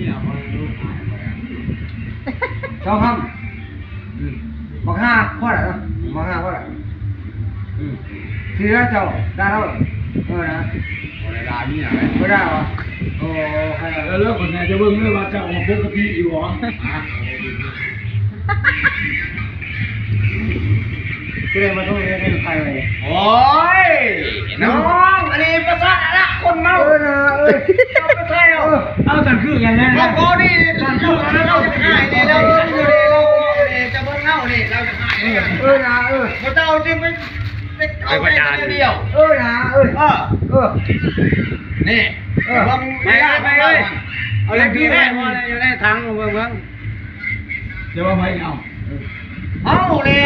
ສອງຄຳ ອືມ ບັກຫ່າພໍລະເນາະ ບັກຫ່າພໍລະ ອືມ ທີ່ລະເຈົ້າດ່າເຮົາ ເອີນະ ບໍ່ໄດ້ດ່າເມຍເລີຍ ບໍ່ໄດ້ຫວາ ໂອ້ ໃຄ ແລ້ວ ແລ້ວຄົນແນ່ຈະເບິ່ງເລີຍວ່າເຈົ້າອອກປົກກະຕິຢູ່ບໍ່ ຮະ ຄືໄດ້ມາໂທເຮັດໃຫ້ໃຄໄວ້ ໂອ້ຍ ນ້ອງ ອັນນີ້ປະສາດອະລະ ຄົນເມົາ ເອີນະ ເອີຍ ເອົາໄປໃສ່ເອົາ ເອີ ເອົາ ຊັ້ນຄືຫຍັງແນ່ ບໍ່ ບໍ່ ນີ້ ຊັ້ນຄືຫຍັງ ລາວຈະຂາຍນີ້ ລາວຈະເບິ່ງເຮົານີ້ ລາວຈະຂາຍນີ້ ເອີນະ ເອີ ບໍ່ເຈົ້າຈຶ່ງໄປ ໄປປະຈານດຽວ ເອີນະ ເອີ ເອີ ເອີ ນີ້ ເອີ ໄປ ໄປເລີຍ ເອົາເລື່ອງດີແທ້ ຢູ່ໃນຖັງເບິ່ງ ເບິ່ງ ຈະວ່າໃຜເອົາ ເອົາແຫຼະ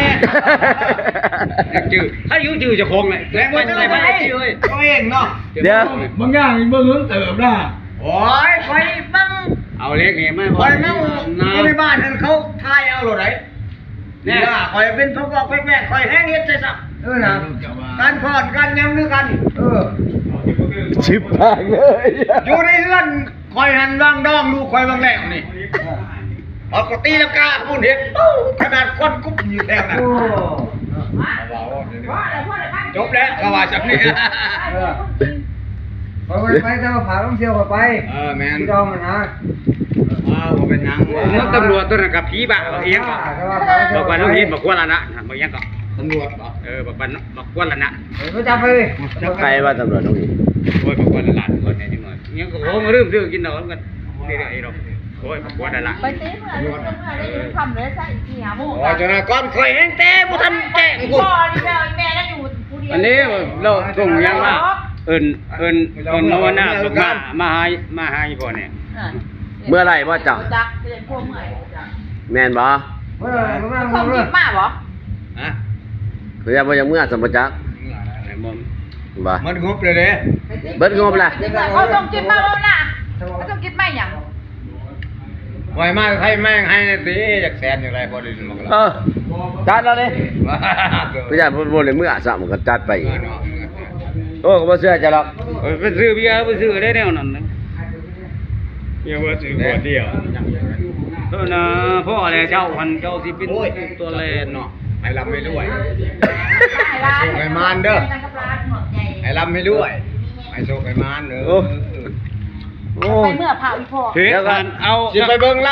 ຢາກຈື່ ໃຜຢູ່ຈື່ເຈົ້າຂອງແຫຼະ ແລະບໍ່ເຈົ້າໃຜຈື່ເອີຍ ຕົວເອງເນາະ ດຽວ ບາງຢ່າງນີ້ເບິ່ງເຫິງເຕີບນະ ໂອ້ຍ ຂ້ອຍເບິ່ງ ເອົາເລກນີ້ມາ ຂ້ອຍເມົາ ຢູ່ໃນບ້ານນັ້ນເຂົາຖ່າຍເອົາໂລດໃດ ນີ້ລະ ຂ້ອຍເປັນພວກແປກໆ ຂ້ອຍແຮງເຮັດໃສ່ຊະ ເອີນະ ການພອດການຫຍັງຄືກັນ ເອີ ສິບປາກເລີຍ ຢູ່ໃນເຮືອນ ຂ້ອຍຫັ້ນວາງດອງລູກຂ້ອຍວາງແລ້ວນີ້ ເອີ ເອົາກໍຕີລັງກາພຸ້ນເຫັນ ຂະໜາດຄວັນກຸບຢູ່ແຖວນັ້ນ ໂອ້ ຈົບແລ້ວ ເຂົາວ່າຊ່ຳນີ້ ເອີ ຂ້ອຍບໍ່ໄດ້ໄປ ແຕ່ວ່າຝາກນຳສ່ຽວຂ້ອຍໄປ ເອີ ແມ່ນ ທີ່ດອງຫັ້ນນະ ອ້າວ ບໍ່ເປັນຫຍັງ ເມືອງຕຳຫຼວດຕົວນັ້ນກໍຜີບ້າ ບັກອີ່ຫຍັງກໍ ແຕ່ວ່າຝາກນຳສ່ຽວ ບັກວັນເຮົາເຫັນ ບັກຄວນລະນະ ບັກອີ່ຫຍັງກໍ ຕຳຫຼວດບໍ? ເອີ ບັກວັນ ບັກຄວນລະນະ ເອີ ໄປຈັບເລີຍ ໄກວ່າຕຳຫຼວດຕົງນີ້ ໂອ້ຍ ບັກຄວນລະນະ ກ່ອນແນ່ຈັກໜ້ອຍ ຍັງກໍ ໂອ້ ລືມຊື້ກິນດອກ ມັນກໍເລື້ອຍໆດອກ ໂອ້ຍ ບັກຄວນລະນະ ໄປຕີເມືອ ເມື່ອໄດ້ຍິນຄຳເລີຍໃສ່ເສຍໝູ ອໍ ເຈົ້ານາຍກ່ອນ ຂ້ອຍແຮງແຕ່ບໍ່ທັນແຈ້ງພຸ້ນ ບໍ່ ອັນນີ້ແມ່ລະຢູ່ຜູ້ດຽວ ອັນນີ້ລາວສົ່ງຫຍັງມາ ເອີ້ນ ເອີ້ນ ເອີ້ນມາ ມາຫາ ມາຫາອີ່ພໍ່ນີ້ ອ່າ ເມື່ອໃດບໍ່ເຈົ້າ ບໍ່ຈັກ ເປັນພວກເມື່ອຍບໍ່ຈັກ ແມ່ນບໍ່? ເອີ ສົ່ງກິບມາບໍ່? ຮະ? ເພິ່ນວ່າບໍ່ຢາກເມືອ ສຳບໍ່ຈັກ ເມືອແລ້ວ ບໍ່ ໝົດງົບເລີຍເດ້ ເບິດງົບລະ ເຂົາສົ່ງກິບມາບໍ່ລະ ເຂົາສົ່ງກິບມາຫຍັງ? ໄວ້ມາໃຫ້ແມ່ງໃຫ້ແດ່ຕິ ຈັກແສນຈັ່ງໃດພໍໄດ້ມາ ເອີ ຈັດເອົາເດ້ ຄືຢ້ານເພິ່ນບໍ່ໄດ້ເມືອຊ້ຳ ກໍຈັດໄປອີກ ເອີເນາະ ໂອ້ ກໍບໍ່ເຊື່ອເຈົ້າດອກ ເອີ ໄປຊື້ເບຍ ໄປຊື້ໄດ້ແນວນັ້ນນະ ຢ່າວ່າຊື້ຂວດດຽວ ເອີນະ ພໍແລ້ວ ເຈົ້າຫັ້ນ ເຈົ້າຊິເປັນ ໂອ້ຍ ຕົວແລນເນາະ ໃຫ້ລ່ຳໃຫ້ລວຍ ໃຫ້ໂຊກໃຫ້ໝານເດີ ໃຫ້ລ່ຳໃຫ້ລວຍ ໃຫ້ໂຊກໃຫ້ໝານເດີ ໂອ້ ໂອ້ ໄປເມືອພາກອີ່ພໍ່ ເຮັດ ດຽວກ່ອນ ເອົາ ຊິໄປເບິ່ງ